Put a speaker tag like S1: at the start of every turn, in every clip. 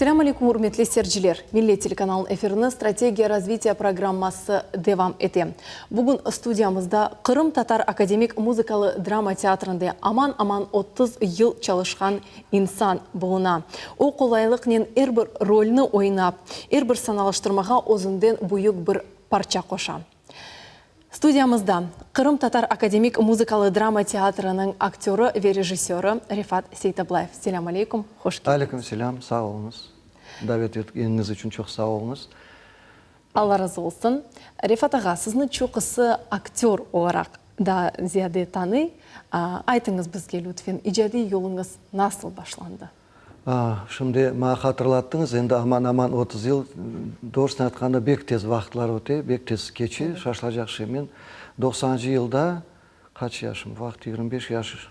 S1: Selâm aleyküm, ürmetli seyirciler! Millet telekanalınıñ efirinde Strategiya razvitiya programması devam ete. Bugün studiyamızda Qırım Tatar akademik muzıkalı drama teatrinde aman-aman 30 yıl çalışqan insan buluna. O, qolaylıqnen er bir rolni oynap, er bir sanalaştırmağa özünden büyük bir parça qoşa. Studiyamızda Qırım Tatar akademik muzıkalı drama teatrınıñ aktörı ve rejissörı Refat Seytablayev. Selâm aleyküm, hoş keldiñiz.
S2: Aleyküm selâm, sağ oluñız. Davet etkeniñiz içün çoq sağ oluñız.
S1: Alla razı olsun. Refat ağa, sizni çoqusı aktör olaraq daa ziyade tanıy. Aytıñız bizge lütfen, icadiy yoluñız nasıl başlandı?
S2: Şimdi maña hatırlattıñız, endi aman-aman 30 yıl, doğrusını aytqanda, bek tez vaqıtlar öte, bek tez keçe, şaşılacaq şey. Men doqsanıncı yılda, qaç yaşım, vaqıt 25 yaş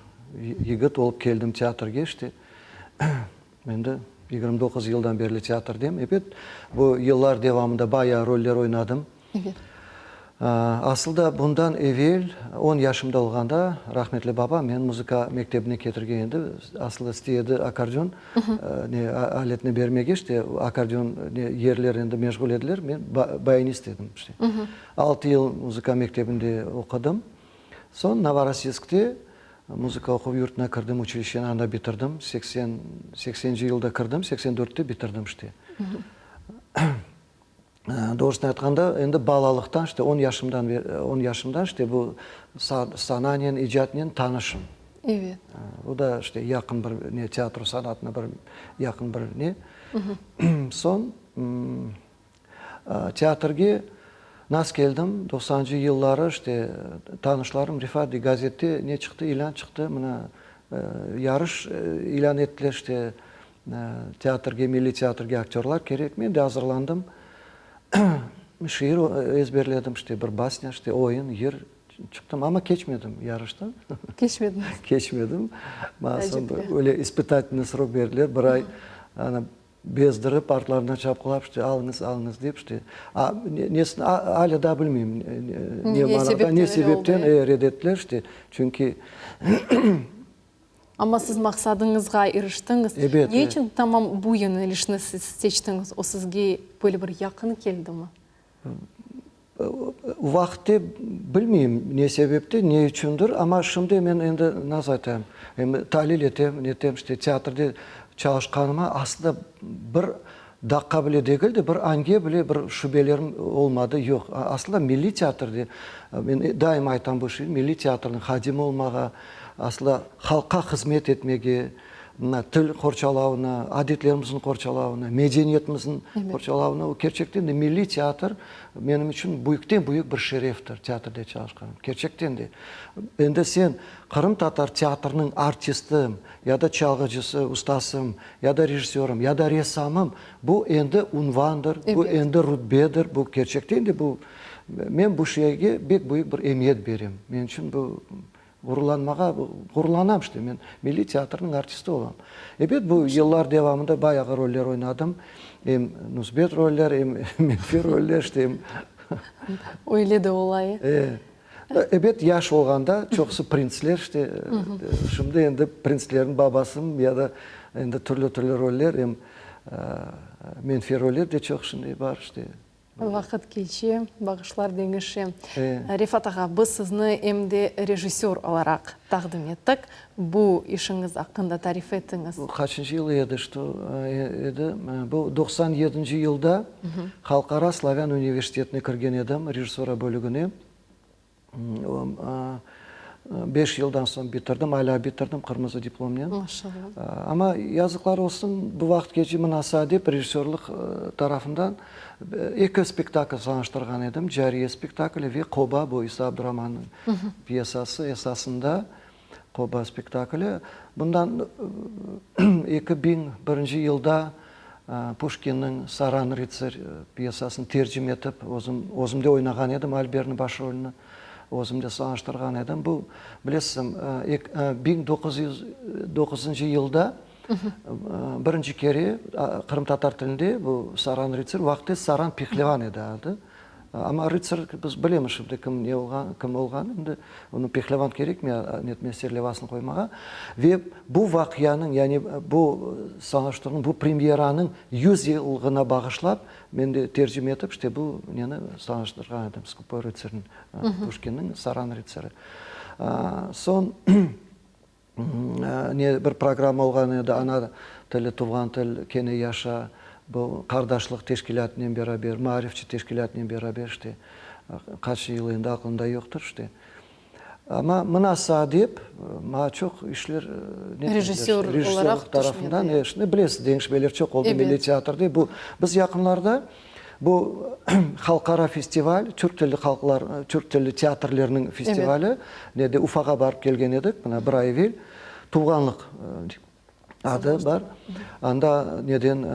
S2: yigit olıp keldim teatrge, işte, endi 29 yıldan berli teatrdem. Ebet, bu yıllar devamında bayağı roller oynadım.
S1: Evet.
S2: Asıl da bundan evel, on yaşımda olğanda, rahmetli babam meni muzıka mektebine ketirgen edi. Asıl da istey edi akkordeon ne aletini bermege, işte, akkordeon ne yerler endi meşğul ediler, men bayanist edim, işte. Altı yıl muzıka mektebinde oqudım. Soñ Novorossiyskte muzıka oquv yurtuna kirdim, uçilişşeni anda bitirdim. Seksen, seksenci yılda kirdim, seksen dörtte bitirdim, işte. Doğrusını aytqanda, endi balalıqtan, işte on yaşımdan, on yaşımdan işte bu sananen, icatnen tanışım.
S1: Evet.
S2: O da işte yaqın bir ne, teatro sanatına bir yaqın bir ne. Soñ teatrge nasıl keldim, doqsanıncı yılları işte tanışlarım, Refat dey, gazette ne çıqtı, ilân çıqtı, mına yarış ilân ettiler, işte Teatrge, milliy teatrge aktörlar kerek. Men de azırlandım. Şiir ezberledim, işte, bir basnya, işte, oyun, yır çıqtım. Amma keçmedim yarıştan.
S1: Keçmediñiz?
S2: Keçmedim. Maña soñ öyle ispıtatelnıy srok berdiler, bir ay, ana, bezdirip, artlarından çapqılap, işte, alıñız, alıñız dep, işte. A, nesini alâ daa bilmeyim, ne manada, ne sebepten red ettiler, işte, çünki
S1: Amma siz maqsadıñızğa iriştiñiz.
S2: Ebet.
S1: Ne içün tamam bu yönelişni siz seçtiñiz? O sizge böyle bir yaqın keldimi?
S2: O vaqıtte bilmeyim ne sebepten, ne içündir, amma şimdi men endi nasıl aytayım, em talil etem, netem, işte, teatrde çalışqanıma aslında bir daqqa bile degil de, bir ange bile bir şübelerim olmadı, yoq. Aslında milliy teatrde, men daima aytam bu şeyni, milliy teatrniñ hadimi olmağa, Aslı halqqa hızmet etmege, mına til qorçalavına, adetlerimizniñ qorçalavına, medeniyetimizniñ qorçalavına, o kerçekten de milliy teatr menim içün büyükten büyük bir şereftir, teatrde çalışqanım, kerçekten de. Endi sen qırımtatar teatriniñ artistim, ya da çalğıcısı, ustasım, ya da rejissörım, ya da ressamım, bu endi unvandır, bu endi rutbedir, bu kerçekten de bu, men bu şeyge bek büyük bir emiyet berem, menim içün bu Ğururlanmağa, ğururlanam işte, men milliy teatrniñ artisti olam. Ebet, bu yıllar devamında bayağı roller oynadım, em müsbet roller, em menfiy roller, işte, em.
S1: Öyle de ola, e?
S2: E. Ebet, yaş olğanda çoqusı printsler, işte, şimdi endi printslerniñ babasım ya da endi türlü-türlü roller, em menfiy roller de çoq şimdi bar, işte.
S1: Vaqıt keçe, baqışlar deñişe. Refat ağa, biz sizni em de rejissör olaraq taqdim ettik. Bu işiñiz aqqında tarif etiñiz.
S2: Bu qaçıncı yıl edi, şto edi? Bu 97 yılda Halqara slavân universitetine kirgen edim, rejissura bölügine. Beş yıldan soñ bitirdim, alâ bitirdim qırmızı diplomnen.
S1: Maşallah.
S2: Amma yazıqlar olsun, bu vaqıtqece mına dep rejissörlıq tarafından eki spektakl sanaştırğan edim, Cariye spektakli ve Qoba, bu İsa Abduramannıñ pyesası esasında Qoba spektakli. Bundan 2001 yılda Puşkinniñ Saran rıtsar pyesasını tercime etip, özüm, özüm de oynağan edim Alberniñ baş rolüni, özüm de sanaştırğan edim. Bu, bilesiz, 1909 yılda birinci kere qırımtatar tilinde bu Saran rıtsar, o vaqıtte Saran Pehlivan edi adı. Amma rıtsar, biz bilemiz şimdi kim, ne olğan, kim olğanı, şimdi onı pehlevan kerekmey, netme serlevasını qoymağa. Ve bu vaqianıñ, yani bu sanaştıruvnıñ, bu premyeranıñ 100 yıllığına bağışlap, men de tercime etip, işte bu neni sanaştırğan edim, Skupoy rıtsarnı, Puşkinniñ Saran rıtsarı. Soñ Ne bir programma olğan edi, Ana tili, tuvğan til kene yaşa, bu Qardaşlıq teşkilâtınen beraber, Maarifçi teşkilâtınen beraber, işte, qaç yıl endi aqlımda yoqtır, işte. Amma mınasa dep, maña çoq işler
S1: Rejissör olaraq
S2: tarafından, şimdi bilesiz, deñişmeler çoq oldı milliy teatrde. Bu, biz yaqınlarda Bu halqara festival, türk tilli halqlar, türk tilli teatrlerniñ festivali, nede Ufağa barıp kelgen edik, mına bir ay evel, Tuvğanlıq adı bar. Anda neden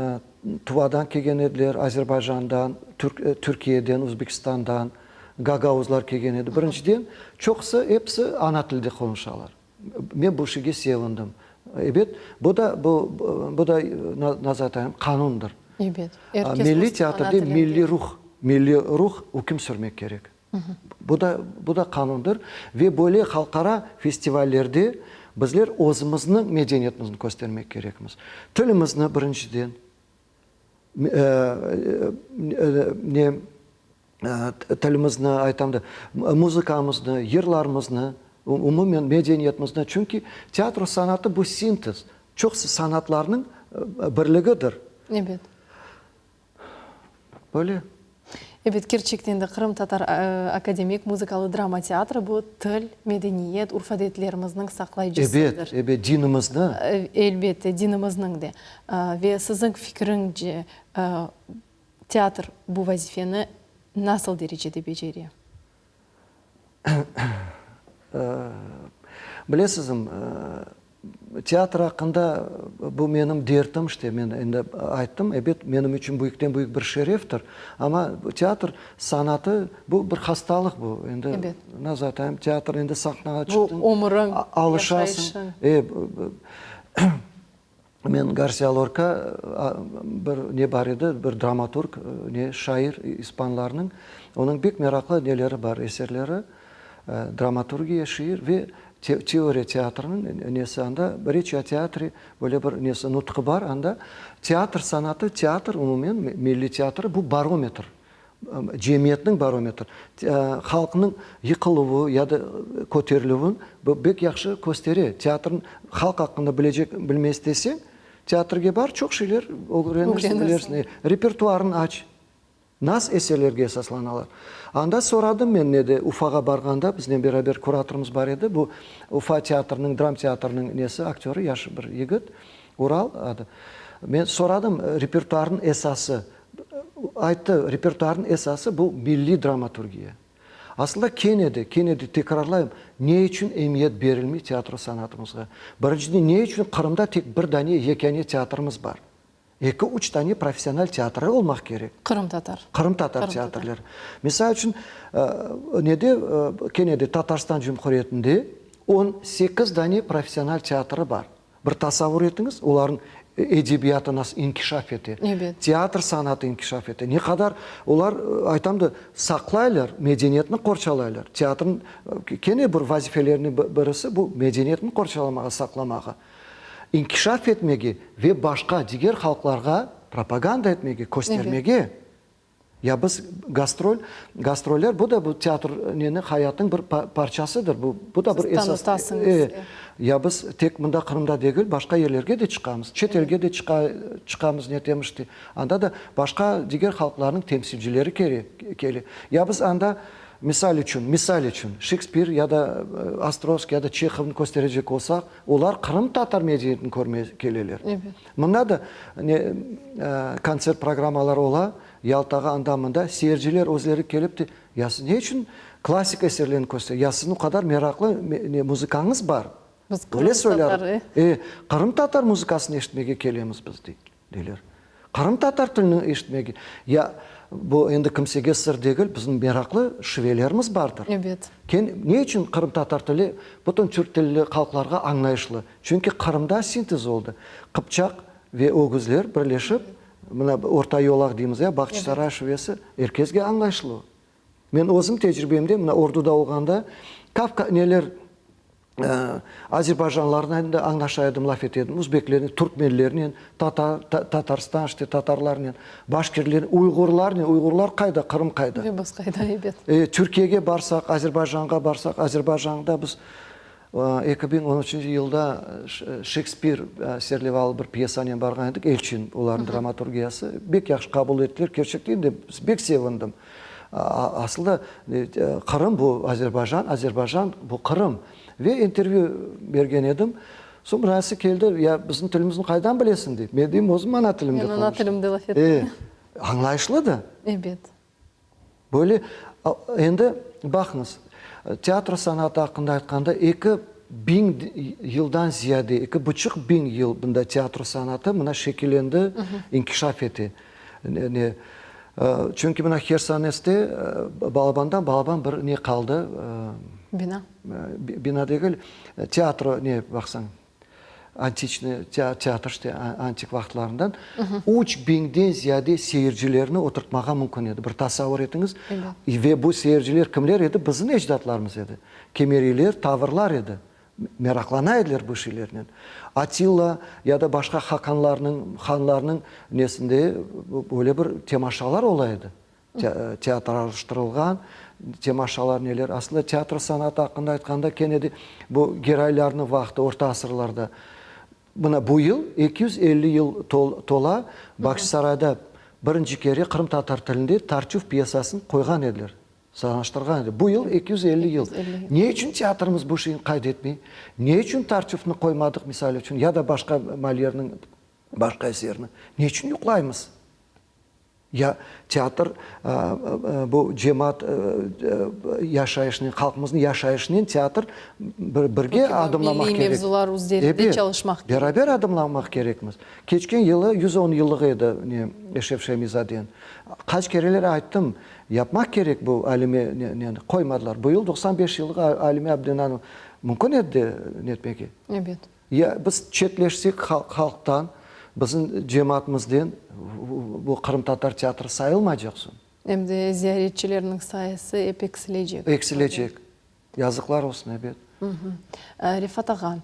S2: Tuvadan kelgen ediler, Azerbaycandan, Türkiyeden, Özbekistandan, gagauzlar kelgen edi. Birinciden, çoqusı, episi ana tilde qonuşalar. Men bu şeyge sevindim. Ebet, bu da, bu, bu da, nasıl aytayım, qanundır.
S1: Ebet,
S2: er kes Milliy teatrde milliy ruh, milliy ruh üküm sürmek kerek. Bu da, bu da qanundır. Ve böyle halqara festivallerde bizler özümizniñ medeniyetimizni köstermek kerekmiz. Tilimizni birinciden, ne, tilimizni aytam da, muzıkamıznı, yırlarımıznı, umumen medeniyetimizni, çünki teatro sanatı bu sintez, çoq sanatlarnıñ birligidir.
S1: Ebet.
S2: Böyle.
S1: Ebet, kerçekten de Qırımtatar akademik muzıkalı drama teatrı bu til, medeniyet, urf-adetlerimizniñ saqlayıcısıdır.
S2: Ebet, ebet, dinimizni.
S1: Elbette, dinimizniñ de. Ve siziñ fikriñce, Teatr bu vazifeni nasıl derecede becere?
S2: Bilesizmi, teatr aqqında bu menim dertim, işte, men endi ayttım, ebet, menim içün büyükten-büyük bir şereftir, amma teatr sanatı, bu bir hastalıq bu, endi, nasıl aytayım, teatr, endi sahnağa çıqtıñ,
S1: Bu ömüriñ, yaşayışıñ.
S2: Men Garsiya Lorka bir ne bar edi, bir dramaturg, ne şair ispanlarnıñ. Onıñ pek meraqlı neleri bar, eserleri, dramaturgiya, şiir ve teoriya teatrınıñ nesi anda, Reç o teatri, böyle bir nesi, nutqı bar anda. Teatr sanatı, teatr umumen, milliy teatr, bu barometr. Cemiyetniñ barometri, halqnıñ yıqıluvı ya da köterilüvin bu bek yahşı köstere. Teatrnıñ halq aqqında bilecek, bilme isteseñ, teatrge bar, çoq şeyler ögrenirsiñ, bilersiñ. Repertuarını aç. Nas eserlerge esaslanalar. Anda soradım men nede, Ufağa barğanda, biznen beraber kuratorımız bar edi, bu Ufa teatriniñ, dram teatriniñ nesi, aktörı, yaş bir yigit, Ural adı. Men soradım, repertuarnıñ esası. Ayttı, repertuarnıñ esası bu milliy dramaturgiya. Aslında kene de, kene de tekrarlayım, ne içün emiyet berilmey teatro sanatımızğa? Birinciden, ne içün Qırımda tek bir dane yekâne teatrımız bar? Eki, üç dane professional teatrı olmaq kerek.
S1: Qırımtatar.
S2: Qırımtatar teatrleri. Misal içün, nede, kene de Tatarstan Cumhuriyetinde 18 dane professional teatrı bar. Bir tasavvur etiñiz, olarnıñ edebiyatı nasıl inkişaf ete, teatr sanatı inkişaf ete, ne qadar olar, aytam da, saqlaylar, medeniyetni qorçalaylar. Teatrnıñ kene bir vazifeleriniñ birisi bu medeniyetni qorçalamağa, saqlamağa, inkişaf etmege ve başqa diger halqlarğa propaganda etmege, köstermege. Ya biz gastrol, gastroller, bu da bu teatr neni hayatnıñ bir parçasıdır, bu, bu da bir esas.
S1: Siz tanıtasıñız.
S2: E, ya biz tek mında Qırımda degil, başqa yerlerge de çıqamız, çet elge de çıqa, çıqamız, netemiz işte. Anda da başqa diger halqlarnıñ temsilcileri kere, kele. Ya biz anda, misal içün, misal içün, Şekspir ya da Ostrovskiy ya da Çehovnı kösterecek olsaq, olar qırımtatar medeniyetini körmeye keleler.
S1: Evet.
S2: Mında da ne kontsert programmaları ola, Yaltağa anda-mında seyirciler özleri kelip de, ya siz ne içün klassik eserlerni köstere, ya siziñ o qadar meraqlı ne muzıkañız bar,
S1: Biz
S2: böyle
S1: qırımtatar,
S2: söyler, e, qırımtatar muzıkasını eşitmege kelemiz biz, dey, deyler. Qırımtatar tilini eşitmege, ya bu endi kimsege sır degil, bizim meraqlı şivelerimiz bardır.
S1: Ebet.
S2: Ken, ne içün qırımtatar tili bütün türk tilli halqlarğa añlayışlı? Çünki Qırımda sintez oldı. Qıpçaq ve ögüzler birleşip, mına Orta Yolaq deymiz ya, Bağçasaray şivesi er kesge añlayışlı. Men özüm tecribemde, mına orduda olğanda, Kavka neler Azerbaycanlarnen de añlaşa edim, laf ete edim, uzbeklernen, turkmenlernen, tatar, Tatarstan, işte, tatarlarnen, başkirlernen, uyğurlarnen, uyğurlar qayda, Qırım qayda?
S1: Ve biz qayda, ebet.
S2: Türkiyege barsaq, Azerbaycanğa barsaq, Azerbaycanda biz 2013 yılda Şekspir serlevalı bir pyesanen barğan edik, Elçin, olarnıñ dramaturgiyası. Bek yahşı qabul ettiler, kerçekten de bek sevindim. Asıl da Qırım bu Azerbaycan, Azerbaycan bu Qırım. Ve intervyü bergen edim. Soñ birasi keldi, ya bizim tilimizni qaydan bilesiñ dey. Men deyim, özüm ana tilimde
S1: konuştım. Men ana tilimde laf ettim.
S2: Añlayışlı da.
S1: Ebet.
S2: Böyle, endi baqıñız, teatro sanatı aqqında aytqanda, 2000 yıldan ziyade, 2500 yıl bunda teatro sanatı mına şekillendi, inkişaf ete. Ne, çünki mına Hersoneste balabandan balaban bir ne qaldı.
S1: Bina.
S2: Bina degil, teatro ne baqsañ, antiçnıy teatr işte antik vaqıtlarından üç biñden ziyade seyircilerni oturtmağa mümkün edi. Bir tasavur etiñiz. Ve bu seyirciler kimler edi? Bizim ecdatlarımız edi. Kemeriyler, tavrlar edi. Meraqlana ediler bu şeylernen. Atilla ya da başqa haqanlarnıñ, hanlarnıñ nesinde böyle bir temaşalar ola edi. Teatralıştırılğan temaşalar neler. Aslında teatro sanatı aqqında aytqanda kene de bu Geraylarnıñ vaqtı, orta asırlarda. Mına bu yıl 250 yıl tola Bağçasarayda birinci kere qırımtatar tilinde Tartüf pyesasını qoyğan ediler. Sanalaştırğan edi. Bu yıl 250 yıl. Ne içün teatrımız bu şeyni qayd etmey? Ne içün Tartüfni qoymadıq, misal içün, ya da başqa Molyerniñ başqa eserini? Ne içün yuqlaymız? Ya teatr bu cemaat yaşayışınen, halqımıznıñ yaşayışınen teatr birge adımlamaq kerek.
S1: Milliy mevzular üzerinde çalışmaq
S2: kerek. Beraber adımlamaq kerekmiz. Keçken yılı 110 yıllığı edi Eşref Şemizadeniñ. Qaç kereler ayttım, Yapmaq kerek bu Alime neni, qoymadılar. Bu yıl 95 yıllıq Alime Abdenanov mümkün edi de netmege.
S1: Ebet.
S2: Ya biz çetleşsek halqtan, bizim cemaatımızden bu qırımtatar teatrı sayılmaycaq soñ.
S1: Em de ziyaretçilerniñ sayısı ep eksilecek.
S2: Eksilecek. Yazıqlar olsun, ebet.
S1: Refat ağa,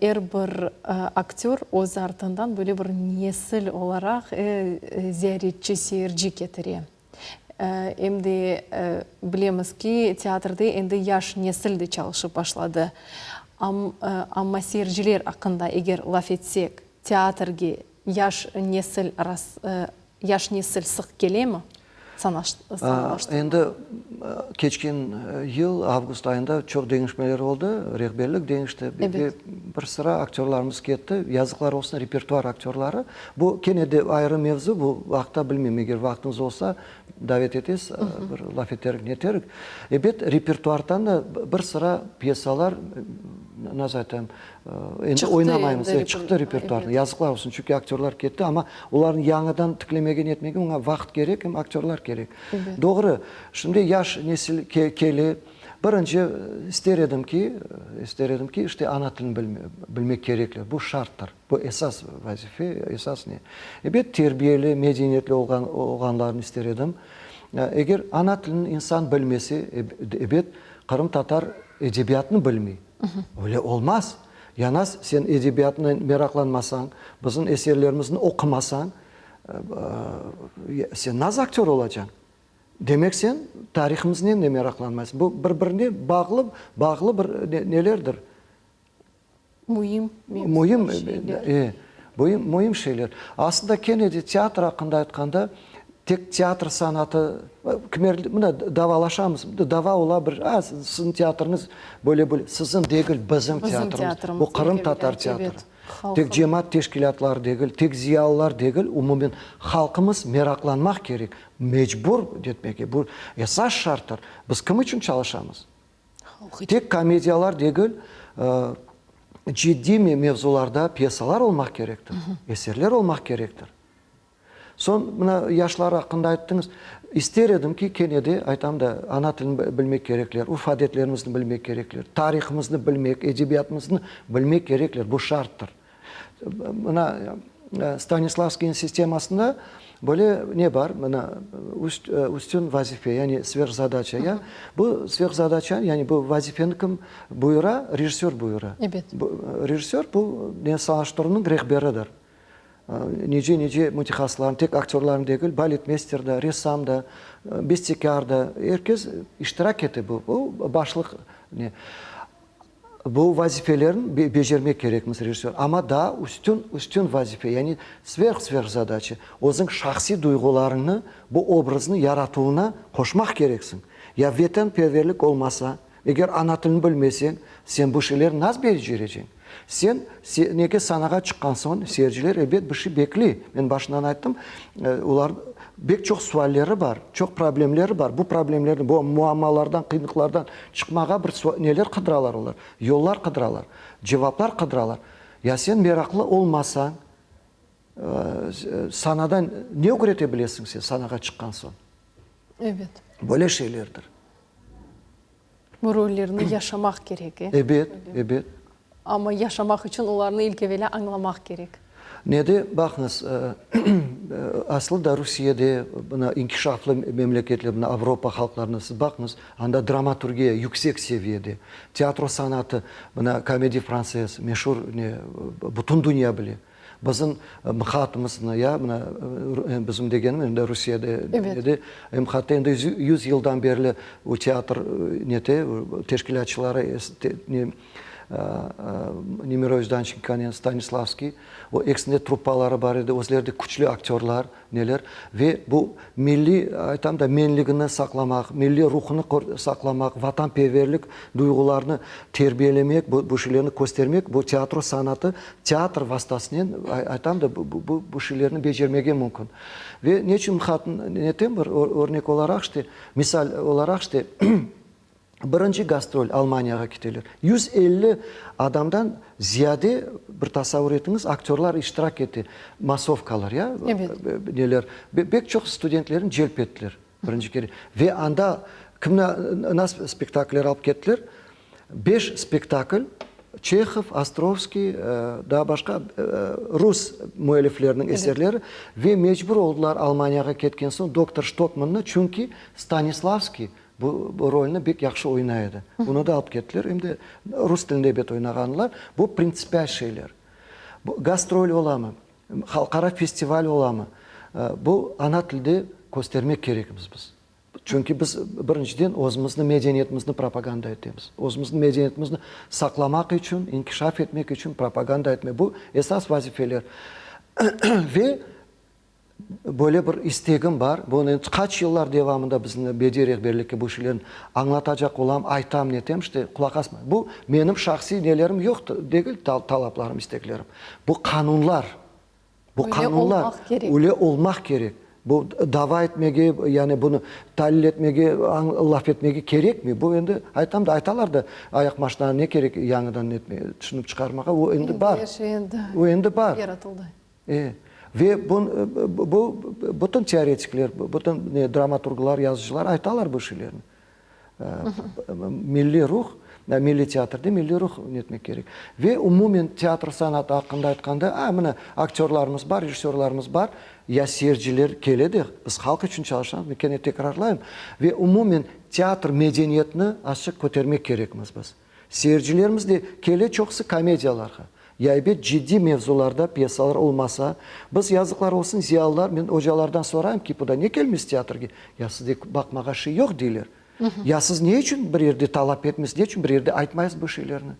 S1: er bir aktör öz artından böyle bir nesil olaraq ziyaretçi, seyirci ketire. Em de bilemiz ki, teatrde endi yaş nesil de çalışıp başladı. Amma seyirciler aqqında eger laf etsek, teatrge yaş nesil Yaş nesil sıq kelemi sanalaştırmağa?
S2: Endi keçken yıl avgust ayında çoq deñişmeler oldı, rehberlik deñişti ve bir sıra aktörlarımız ketti. Yazıqlar olsun, repertuar aktörları. Bu kene de ayrı mevzu, bu aqta bilmeyim, eger vaqtıñız olsa, davet etesiz, bir laf eterik, neterik. Ebet, repertuardan da bir sıra pyesalar, nasıl aytayım, Endi oynamaymız, e, çıqtı repertuardan, yazıqlar olsun, çünki aktörlar ketti, amma olarnı yañıdan tiklemege, netmege oña vaqıt kerek, em aktörlar kerek. Doğru, şimdi yaş nesil kele, birinci ister edim ki, ister edim ki, işte ana tilini bilmek kerekler, bu şarttır, bu esas vazife, esas ne. Ebet, terbiyeli, medeniyetli olğanlarını ister edim. Eger ana tilini insan bilmese, ebet, qırımtatar edebiyatını bilmey. Öyle olmaz. Yanaz, sen edebiyatnen meraqlanmasañ, bizim eserlerimizni oqumasañ, sen naz aktör olacañ? Demek sen tarihimiznen de meraqlanmaysıñ. Bu bir-birine bağlı, bağlı bir nelerdir.
S1: Müim mevzular, şeyler.
S2: Müim şeyler. Aslında kene de teatr aqqında aytqanda, Tek teatr sanatı, kimer, mına, davalaşamız, dava ola bir, a, siziñ teatrıñız böyle, böyle, siziñ degil, bizim teatrımız, bu qırımtatar teatrı. Tek cemaat teşkilâtları degil, tek ziyalılar degil, umumen halqımız meraqlanmaq kerek, mecbur etmege, bu esas şarttır. Biz kim içün çalışamız? Tek komediyalar degil, ciddiy mevzularda pyesalar olmaq kerektir, eserler olmaq kerektir. Soñ, mına, yaşlar aqqında ayttıñız. İster edim ki, kene de, aytam da, ana tilini bilmek kerekler, urf-adetlerimizni bilmek kerekler, tarihımıznı bilmek, edebiyatımıznı bilmek kerekler, bu şarttır. Mına, Stanislavskiyniñ sistemasında. Böyle ne bar, mına, üst, üstün vazife, yani sverhzadaça, ya? Bu sverhzadaça, yani bu vazifeni kim buyura? Rejissör buyura.
S1: Ebet.
S2: Rejissör bu ne sanaştıruvnıñ rehberidir. Nice-nice mütehassıslarnı, tek aktörlarnı degil, baletmeyster da, ressam da, bestekâr da, er kes iştirak ete bu. Bu başlıq ne. Bu vazifelerni becermek kerekmiz rejissör. Amma daa üstün, üstün vazife, yani sverh-sverhzadaça, özüñ şahsiy duyğularıñnı bu obraznı yaratuvına qoşmaq kereksiñ. Ya vetanperverlik olmasa, eger ana tilini bilmeseñ, sen bu şeylerni nasıl becereceñ? Sen nege sanağa çıqqan soñ, seyirciler elbet bir şey bekley. Men başından ayttım, olar bek çoq sualleri bar, çoq problemleri bar. Bu problemlerni, bu muammalardan, qıyınlıqlardan çıqmağa bir neler qıdıralar olar, yollar qıdıralar, cevaplar qıdıralar. Ya sen meraqlı olmasañ, sanadan ne ögrete bilesiñ sen sanağa çıqqan soñ?
S1: Ebet.
S2: Böyle şeylerdir.
S1: Bu rollerni yaşamaq kerek, e?
S2: Ebet, ebet.
S1: Amma yaşamaq içün olarnı ilk evelâ añlamaq kerek.
S2: Nede, baqıñız, aslı da Rusiyede, mına, inkişaflı memleketler, mına, Avropa halqlarına siz baqıñız, anda dramaturgiya yüksek seviyede, teatro sanatı, mına, Komedi Fransez, meşur ne, bütün dünya bile. Bizim MHATımıznı, ya, mına, bizim degenim, endi Rusiyede, nede, MHATta endi yüz yıldan berli o teatr nete, teşkilâtçıları, ne, Nemiroviç Dançenkonen, Stanislavskiy, o ekisinde truppaları bar edi, özleri de küçlü aktörlar, neler, ve bu milliy, aytam da, menligini saqlamaq, milliy ruhunı saqlamaq, vatanperverlik duyğularını terbiyelemek, bu bu şeylerni köstermek, bu teatro sanatı, teatr vastasınen, aytam da, bu bu bu şeylerni becermege mümkün. Ve neçün hatın netem bir örnek olaraq, işte, misal olaraq, işte, Birinci gastrol Almaniyağa keteler. 150 adamdan ziyade, bir tasavur etiñiz, aktörlar iştirak ete, massovkalar, ya, neler, pek çoq studentlerni celp ettiler birinci kere. Ve anda kimni, nasıl spektakller alıp kettiler? Beş spektakl, Çehov, Ostrovskiy, daa başqa rus müellifleriniñ eserleri ve mecbur oldılar Almaniyağa ketken soñ doktor Ştokmannı, çünki Stanislavskiy Bu rolni bek yahşı oynay edi. Bunı da alıp kettiler. Em de rus tilinde ebet oynağanlar. Bu printsipial şeyler. Bu gastrol olamı, halqara festival olamı, bu ana tilde köstermek kerekmiz biz. Çünki biz, birinciden, özümizni medeniyetimizni propaganda etemiz. Özümizniñ medeniyetimizni saqlamaq içün, inkişaf etmek içün propaganda etmek. Bu esas vazifeler. Ve Böyle bir istegim bar. Bunı endi qaç yıllar devamında bizim bediy rehberlikke bu şeylerni añlatacaq olam, aytam, netem, işte, qulaq asmay. Bu menim şahsiy nelerim yoq degil, talaplarım, isteklerim. Bu qanunlar. Bu qanunlar. Öyle olmaq kerek. Bu dava etmege, yani bunı talil etmege, laf etmege kerekmey. Bu endi, aytam da, aytalar da, ayaq maşinanı ne kerek yañıdan netmege, tüşünip çıqarmağa, o endi bar.
S1: Endi er şey endi
S2: O endi bar.
S1: yaratıldı.
S2: E, ve bu bütün teoretikler, bütün ne dramaturglar, yazıcılar aytalar bu şeylerni. Milliy ruh, milliy teatrde milliy ruh netmek kerek. Ve umumen teatr sanatı aqqında aytqanda, a, mına, aktörlarımız bar, rejissörlarımız bar, ya seyirciler kele de, biz halq içün çalışamız, men kene tekrarlayım, ve umumen teatr medeniyetini azçıq kötermek kerekmiz biz. Seyircilerimiz de kele çoqusı komediyalarğa. Ya ebet ciddiy mevzularda pyesalar olmasa, biz yazıqlar olsun ziyalılar, men ocalardan sorayım ki, buda ne kelmeysiz teatrge? Ya sizde baqmağa şey yoq deyler. Ya siz ne içün bir yerde talap etmeysiz, ne içün bir yerde aytmaysız bu şeylerni?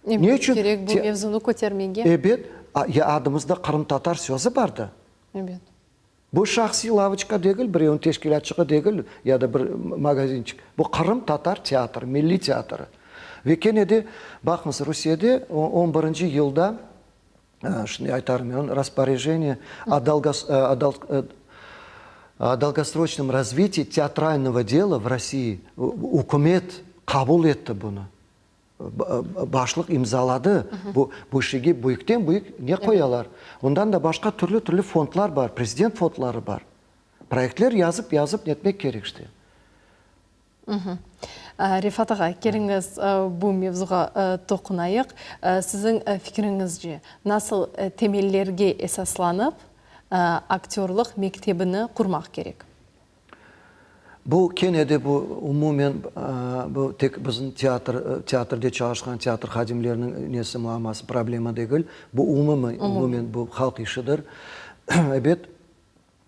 S1: Ne içün? Kerek bu mevzunı kötermege.
S2: Ebet, ya adımızda qırımtatar sözü bar da.
S1: Ebet.
S2: Bu şahsiy lavoçka degil, birevniñ teşkilâtçığı degil ya da bir magazinçik. Bu qırımtatar teatrı, milliy teatrı. Ve kene de, baqıñız, Rusiyede on birinci yılda, şimdi aytarım men, rasporejeniye o dolgosroçnom razvitiyi teatralnogo dela v Rossii ükümet qabul etti bunı. Başlıq imzaladı. Bu, bu şeyge büyükten-büyük ne qoyalar. Ondan da başqa türlü-türlü fondlar bar, prezident fondları bar. Proyektler yazıp, yazıp netmek kerek işte.
S1: Refat ağa, keliñiz bu mevzuğa toqunayıq. Siziñ fikriñizce, nasıl temellerge esaslanıp. aktörlıq mektebini qurmaq kerek?
S2: Bu kene de bu umumen bu tek bizim teatr, teatrde çalışqan teatr hadimleriniñ nesi muamması, problema degil. Bu umumen, umumen bu halq işidir. Ebet,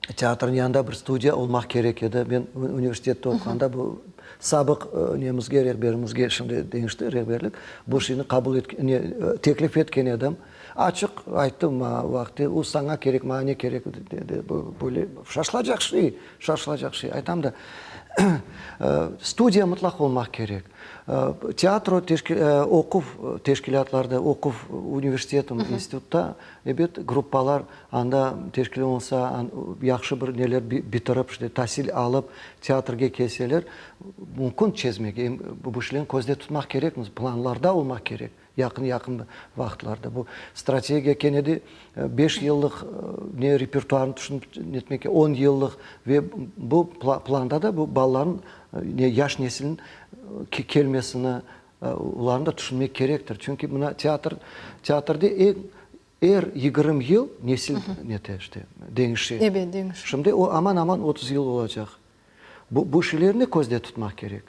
S2: teatrnıñ yanında bir studiya olmaq kerek edi. Men universitette oquğanda bu sabıq nemizge, rehberimizge, şimdi deñişti rehberlik, bu şeyni qabul etken, ne, teklif etken edim. Açıq ayttım maña vaqtı, o saña kerek, maña ne kerek, dedi, böyle şaşılacaq şey, şaşılacaq şey. Aytam da, studiya mıtlaq olmaq kerek. Teatro oquv teşkilâtlarda, oquv universitet, institutta, ebet, gruppalar anda teşkil olunsa, yahşı bir neler bitirip, işte, tasil alıp, teatrge kelseler, mümkün çezmege. Em bu şeylerni közde tutmaq kerekmiz, planlarda olmaq kerek. Yaqın-yaqın vaqıtlarda bu strategiya kene de beş yıllıq ne repertuarnı tüşünip netmek, on yıllıq ve bu planda da bu balaların, ne yaş nesilniñ kelmesini, olarnı da tüşünmek kerektir. Çünki mına teatr, teatrde eñ er 20 yıl nesil nete işte, deñişe.
S1: Ebet, deñişe.
S2: Şimdi o aman-aman 30 yıl olacaq. Bu, bu şeylerni közde tutmaq kerek.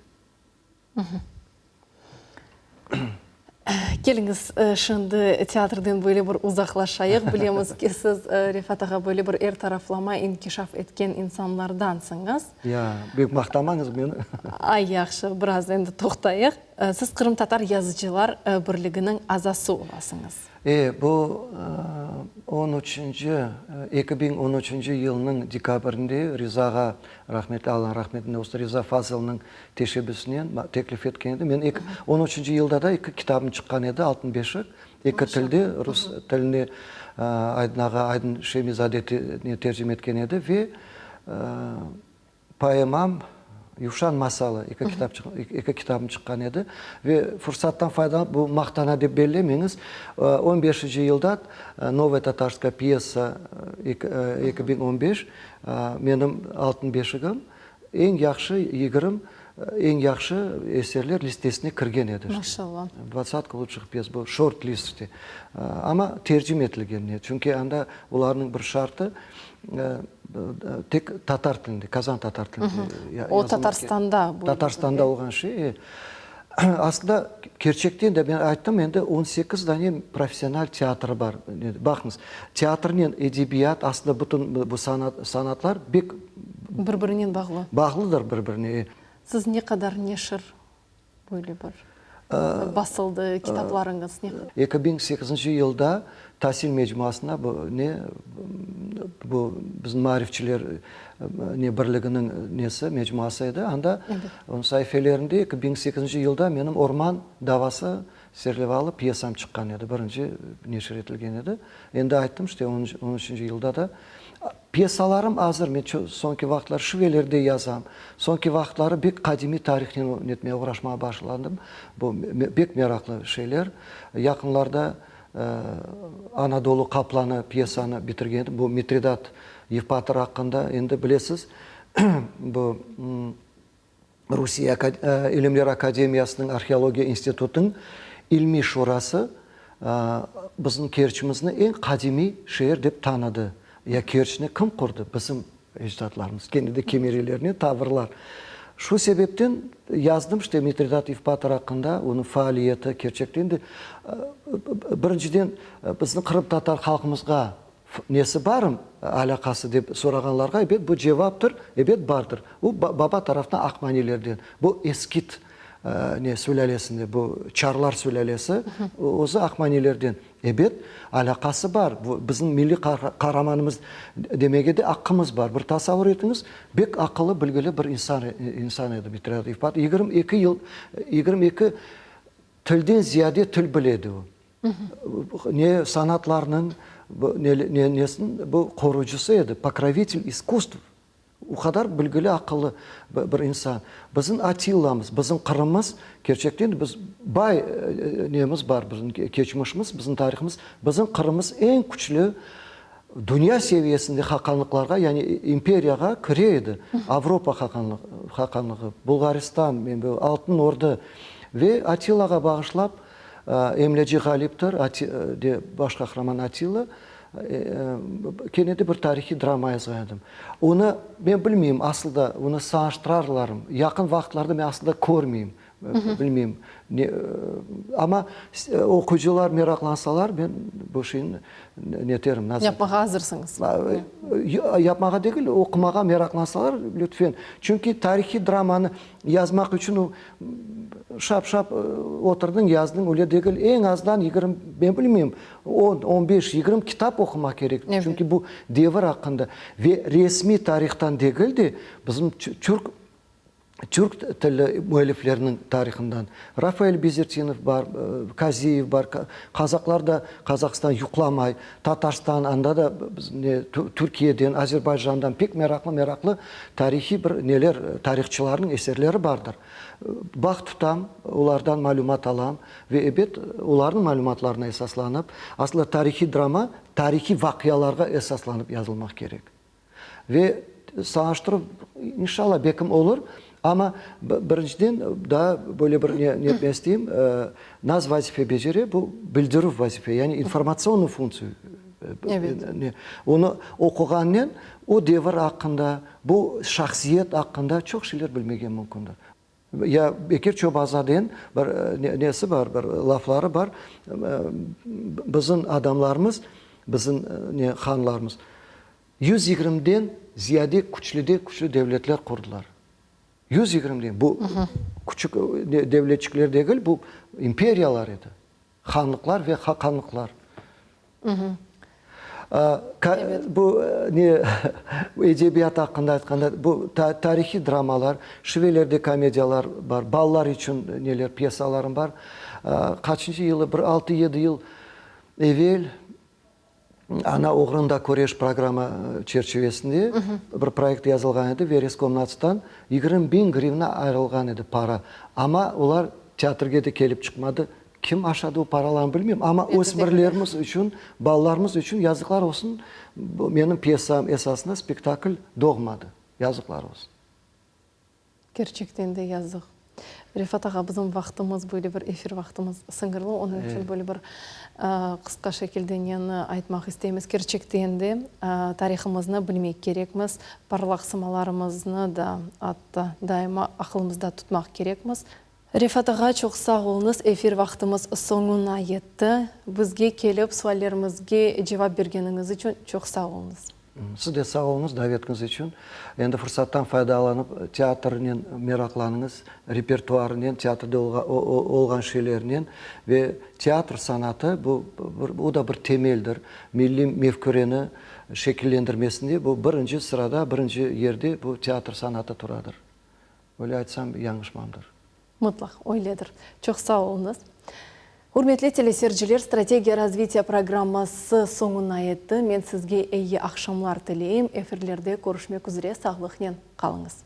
S1: Keliñiz, şimdi teatrden böyle bir uzaqlaşayıq. Bilemiz ki, siz, Refat ağa, böyle bir er taraflama inkişaf etken insanlardansıñız.
S2: Ya, bek maqtamañız meni.
S1: Ay, yahşı, biraz endi toqtayıq. Siz Qırımtatar yazıcılar birliginiñ azası olasıñız.
S2: E, bu on üçünci, 2013 yılnıñ dekabrinde Riza ağa, rahmetli, Alla rahmetine olsun, Riza Fazılnıñ teşebbüsinen teklif etken edi. Men eki, on üçünci yılda da eki kitabım çıqqan edi, Altın beşik, eki tilde, rus tiline Aydın ağa, Aydın Şemizade tercime etken edi ve poemam Yuvşan masalı, eki kitap, eki kitabım çıqqan edi. Ve fursattan faydalanıp, bu maqtana dep bellemeñiz, on beşinci yılda Novaya tatarskaya pyesa 2015 menim Altın beşigim Eñ yahşı yigirim, eñ yahşı eserler listesine kirgen edi.
S1: Maşallah.
S2: Dvadsatka lutşih pyes, bu şort list işte. Amma tercime etilgen ne, çünki anda olarnıñ bir şartı, tek tatar tilinde, kazan tatar tilinde
S1: yazılmaq. O Tatarstanda.
S2: Tatarstanda olğan şey. Aslında, kerçekten de, men ayttım, endi 18 dane professional teatrı bar. Baqıñız, teatrnen edebiyat, aslında bütün bu sanat, sanatlar bek
S1: Bir-birinen bağlı.
S2: Bağlıdır bir-birine.
S1: Siz ne qadar neşir böyle bir basıldı, kitaplarıñız ne qadar?
S2: 2008 yılda Tasil mecmuasında bu ne, bu bizim maarifçiler ne birliginiñ nesi, mecmuası edi, anda onıñ saifelerinde 2008 yılda menim Orman davası serlevalı pyesam çıqqan edi, birinci neşir etilgen edi. Endi ayttım, işte, on üçünci yılda da pyesalarım azır, men soñki vaqıtları şivelerde yazam, soñki vaqıtları bek qadimiy tarihnen netmege oğraşmağa başladım, bu bek meraqlı şeyler. Yaqınlarda Anadolu qaplanı pyesanı bitirgen edim. Bu Mitridat Yevpator aqqında endi bilesiz, bu Rusiye İlimler Akademiyasınıñ Arheologiya institutınıñ ilmiy şurası bizim Kerçimizni eñ qadimiy şeer dep tanıdı. Ya Kerçni kim qurdı? Bizim Ecdatlarımız, kene de kemerelerine tavırlar. Şu sebepten yazdım, işte, Mitridat Yevpator aqqında, onıñ faaliyeti kerçekten de, birinciden, bizni qırımtatar halqımızğa nesi barım, alâqası dep sorağanlarğa, ebet, bu cevaptır, ebet, bardır. O, baba taraftan aqmanilerden, bu eskit ne sülâlesinde, bu çarlar sülâlesi, özü aqmanilerden. Ebet, alâqası bar. Bu, bizim milliy qaramanımız demege de aqqımız bar. Bir tasavur etiñiz, bek aqıllı, bilgili bir insan, insan edi Mitridat Yevpator. 22 yıl, 22 tilden ziyade til bile edi o. Ne sanatlarnıñ, ne, nesiniñ bu qorucısı edi, pokrovitel iskusstv. O qadar bilgili, aqıllı bir insan. Bizim Atillamız, bizim Qırımımız, kerçekten de biz bay nemiz bar, bizim keçmişimiz, bizim tarihimiz. Bizim Qırımımız eñ küçlü dünya seviyesinde haqanlıqlarğa, yani imperiyağa kire edi. Avropa haqanlığı, Bulğaristan, Altın Ordu ve Atillağa bağışlap Emleci Ğaliptir, de baş qahraman Atilla. Kene de bir tarihiy drama yazğan edim. Onı, men bilmeyim, asıl da onı sañıştırarlarmı? Yaqın vaqıtlarda men asıl da körmeyim, bilmeyim. Amma oquyıcılar meraqlansalar, men bu şeyni neterim.
S1: Yapmağa azırsıñız.
S2: Yapmağa degil, oqumağa meraqlansalar, lütfen. Çünki tarihiy dramanı yazmaq içün o şap-şap oturdıñ, yazdıñ, öyle degil. Eñ azdan 20, men bilmeyim, on, on beş, 20 kitap oqumaq kerek. Çünki bu devir aqqında ve resmiy tarihtan degil de, bizim türk Türk tilli müelliflerniñ tarihından Rafael Bezertinov bar, Kaziyev bar, qazaqlar da Qazaqstan yuqlamay, Tatarstan, anda da ne Türkiyeden, Azerbaycandan pek meraqlı-meraqlı tarihiy bir neler, tarihçılarnıñ eserleri bardır. Bağ tutam, olardan malümat alam ve ebet, olarnıñ malümatlarına esaslanıp, aslında tarihiy drama tarihiy vaqialarğa esaslanıp yazılmaq kerek. Ve sañaştıruv, inşallah, bekim olur, amma birinciden daa böyle bir ne etmek isteyim, naz vazife becere, bu bildirüv vazife, yani informatsionnıy funktsiya. Onı oquğannen o devir aqqında, bu şahsiyet aqqında çoq şeyler bilmege mümkündir. Ya Bekir Çobanzaden bir nesi bar, bir lafları bar, Bizim adamlarımız, bizim ne hanlarımız 120-den ziyade küçlüden-küçlü devletler qurdılar. 120-den. Bu küçük devletçikler degil, bu imperiyalar edi. Hanlıqlar ve haqanlıqlar. Bu ne edebiyat aqqında aytqanda, bu tarihiy dramalar, şivelerde komediyalar bar, balalar içün neler, pyesalarım bar. Qaçıncı yılı, bir altı-yedi yıl evel Ana oğrunda küreş programma çerçivesinde bir proyekt yazılğan edi ve Reskomnatstan 20 biñ grivna ayırılğan edi para. Amma olar teatrge de kelip çıqmadı. Kim aşadı o paralarnı bilmeyim, amma ösmürlerimiz içün, balalarımız içün yazıqlar olsun, menim pyesam esasında spektakl doğmadı. Yazıqlar olsun.
S1: Kerçekten de yazıq. Refat ağa, bizim vaqtımız, böyle bir efir vaqtımız sıñırlı, onıñ içün böyle bir qısqa şekilde neni aytmaq isteymiz. Kerçekten de tarihımıznı bilmek kerekmiz, parlaq sımalarımıznı da atta daima aqılımızda tutmaq kerekmiz. Refat ağa, çoq sağ oluñız, efir vaqtımız soñuna yetti. Bizge kelip suallerimizge cevap bergeniñiz içün çoq sağ oluñız.
S2: Siz de sağ oluñız davetiñiz içün. Endi fırsattan faydalanıp, teatrnen meraqlanıñız, repertuarınen, teatrde olğan şeylernen ve teatr sanatı, bu, o da bir temeldir. Milliy mefküreni şekillendirmesinde bu birinci sırada, birinci yerde bu teatr sanatı turadır. Öyle aytsam, yañlışmamdır.
S1: Mıtlaq, öyledir. Çoq sağ oluñız. Ürmetli teleseyirciler, Strategiya razvitiya programması soñuna yetti. Men sizge eyi aqşamlar tileyim. Efirlerde körüşmek üzre sağlıqnen qalıñız.